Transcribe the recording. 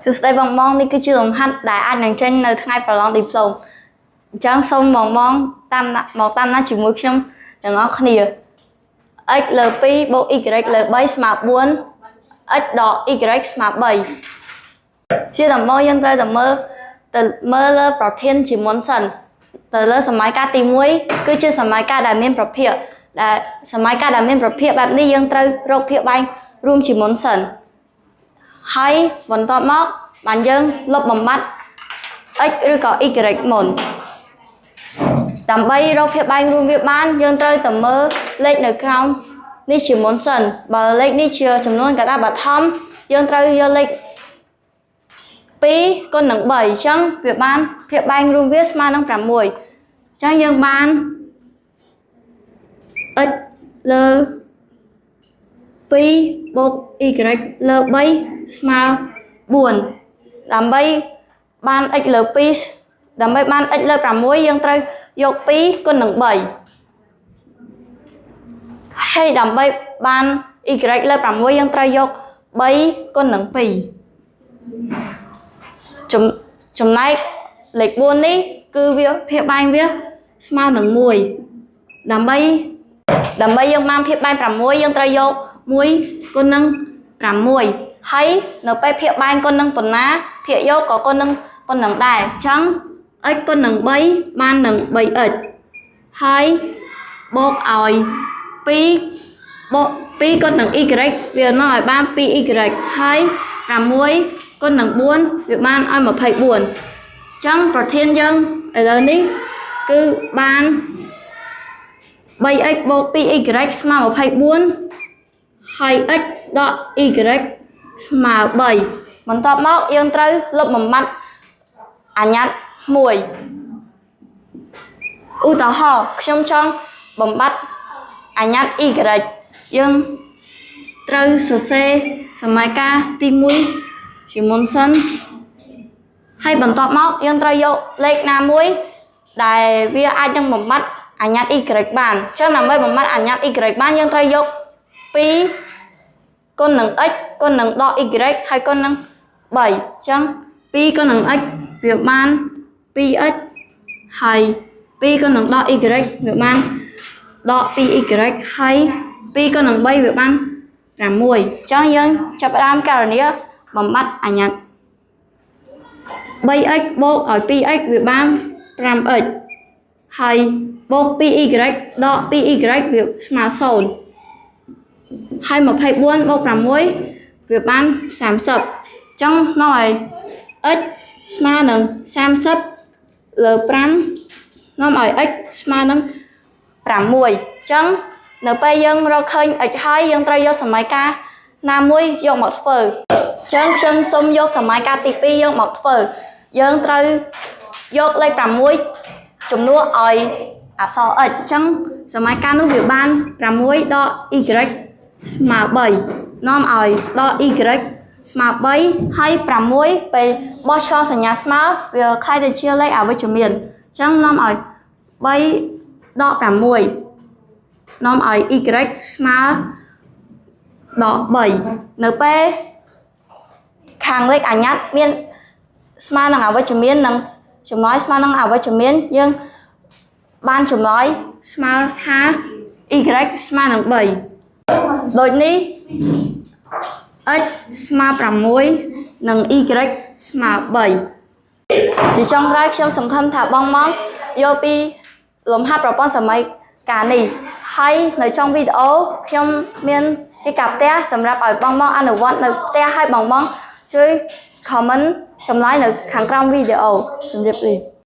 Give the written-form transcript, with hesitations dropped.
សួស្តីបងបងនេះគឺជាលំហាត់ដែលអាចនឹងចេញនៅថ្ងៃប្រឡងឌីប្លូមអញ្ចឹងសូមបងបងតាមណាមកតាមណាជាមួយខ្ញុំទាំងអស់គ្នា x លើ2បូក y លើ3ស្មើ4 x ដក y ស្មើ3ជាដំបូងយើងត្រូវតែមើលទៅមើលលើប្រធានជាមុនសិនទៅលើសម័យកាលទី1គឺជាសម័យកាលដែលមានប្រភាគដែលសម័យកាលដែលមានប្រភាគបែបនេះយើងត្រូវរកភាគបែងរួមជាមុនសិនហើយបន្ទាប់មកបានយើងលុបបំបាត់ x ឬក៏ y មុនដើម្បីរកភាគបែងរួមវាបានយើងត្រូវតែមើលលេខនៅក្រោមនេះជាមុនសិនបើលេខនេះជាចំនួនកតាបឋមយើងត្រូវយកលេខ2គុណនឹង3អញ្ចឹងវាបានភាគបែងរួមវាស្មើនឹង6អញ្ចឹងយើងបាន x លើ2បូក y លើ3ស្មើ4ដើម្បីបាន x លើ2ដើម្បីបាន x លើ6យើងត្រូវយក2គុណនឹង3ហើយដើម្បីបាន y លើ6យើងត្រូវយក3គុណនឹង2ចំចំណែកលេខ4នេះគឺវាភាគបែងវាស្មើនឹង1ដើម្បីដើម្បីយើងបានភាគបែង6យើងត្រូវយក1គុណនឹង6ហើយនៅពេលភាគបែងគុណនឹងប៉ុណ្ណាភាគយកក៏គុណនឹងប៉ុណ្ណឹងដែរអញ្ចឹង x គុណនឹង3បាននឹង 3x ហើយបូកឲ្យ2បូក2គុណនឹង y វាមកឲ្យបាន 2y ហើយ6គុណនឹង4វាបានឲ្យ24អញ្ចឹងប្រធានយើងឥឡូវនេះគឺបាន 3x បូក 2y ស្មើ24ហើយ x ដក y ស្មើ3បន្ទាប់មកយើងត្រូវលុបបំបាត់អញ្ញត្តិ1ឧទាហរណ៍ខ្ញុំចង់បំបត្តិអញ្ញត្តិ y យើងត្រូវសរសេរសមីការទី1ជាមុនសិនហើយបន្ទាប់មកយើងត្រូវយកលេខណាមួយដែលវាអាចនឹងបំបត្តិអញ្ញត្តិ y បានអញ្ចឹងដើម្បីបំបត្តិអញ្ញត្តិ y បានយើងត្រូវយក2គុណនឹង x គុណនឹងដក y ហើយគុណនឹង3អញ្ចឹង2គុណនឹង x វាបាន 2x ហើយ2គុណនឹងដក y វាបានដក 2y ហើយ2គុណនឹង3វាបាន6អញ្ចឹងយើងចាប់ផ្ដើមករណីបំបត្តិអញ្ញត្តិ 3x បូកឲ្យ 2x វាបាន 5x ហើយបូក 2y ដក 2y វាស្មើ0ហើយ24បូក6វាបាន30អញ្ចឹងមកឲ្យ x ស្មើនឹង30លើ5នាំឲ្យ x ស្មើនឹង6អញ្ចឹងនៅពេលយើងរកឃើញ x ហើយយើងត្រូវយកសមីការណាមួយយកមកធ្វើអញ្ចឹងខ្ញុំសូមយកសមីការទី2យកមកធ្វើយើងត្រូវយកលេខ6ជំនួសឲ្យអក្សរ x អញ្ចឹងសមីការនោះវាបាន6ដក y ស្មើ3នាំឲ្យដក y ស្មើ3ហើយ6ពេលបោះឆ្លងសញ្ញាស្មើវាក្លាយទៅជាលេខអវិជ្ជមានអញ្ចឹងនាំឲ្យ3ដក6នាំឲ្យ y ស្មើដក3នៅពេលខាងលេខអញ្ញត្តិមានស្មើនឹងអវិជ្ជមាននិងចម្លើយស្មើនឹងអវិជ្ជមានយើងបានចម្លើយស្មើថា y ស្មើនឹង3ដូចនេះ x ស្មើ6និង y ស្មើ3ជាចុងក្រោយខ្ញុំសង្ឃឹមថាបងមកយកពីលំហាត់ប្រព័ន្ធសមីការនេះហើយនៅចុងវីដេអូខ្ញុំមានកិច្ចការផ្ទះសម្រាប់ឲ្យបងមកអនុវត្តនៅផ្ទះឲ្យបងមកជួយ comment ចម្លើយនៅខាងក្រោមវីដេអូជម្រាបលា។